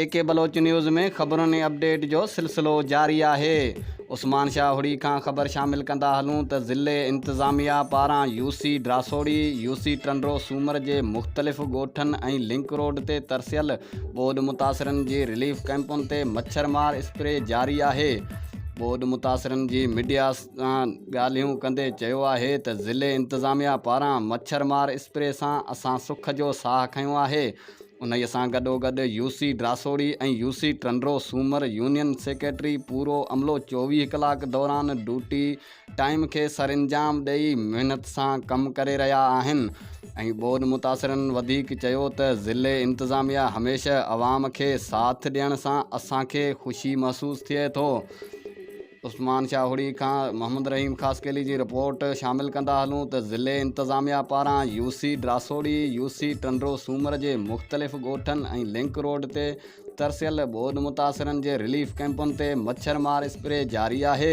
اي ڪي Baloch news ۾ خبرن ۽ update جو سلسلو جاري آهي. عثمان شاهه هڙي کان خبر شامل ڪندا هلون ته ضلعي انتظاميا پاران U C Drasori, U C Tando Soomar جي مختلف ڳوٺن ۽ لنڪ روڊ تي ترسيل ٻوڏ متاثرن جي رليف ڪئمپن تي مڇر مار اسپري جاري آهي. ٻوڏ متاثرن جي ميڊيا سان ڳالهيون ڪندي چيو آهي ته ضلعي انتظاميا پاران مڇر مار اسپري سان اسان سک جو ساهه کنيو آهي. انهيء سان گڏوگڏ U C Drasori ۽ U C Tando Soomar union secretary پورو عملو 24 ڪلاڪ دوران ڊوٽي ٽائيم کي سرانجام ڏئي محنت سان ڪم ڪري رهيا آهن ۽ ٻوڏ متاثرن وڌيڪ چيو ته ضلعي انتظاميا هميشه عوام کي ساٿ ڏيڻ سان اسان کي خوشي محسوس ٿئي ٿو. عثمان شاهوڙي کان محمد رحيم خاصخيلي جي رپورٽ شامل ڪندا هلون ته ضلعي انتظاميا پاران U C Drasori, U C Tando Soomar جي مختلف ڳوٺن ۽ لنڪ روڊ تي ترسيل ٻوڏ متاثرن جي رليف ڪئمپن تي مڇر مار اسپري جاري آهي.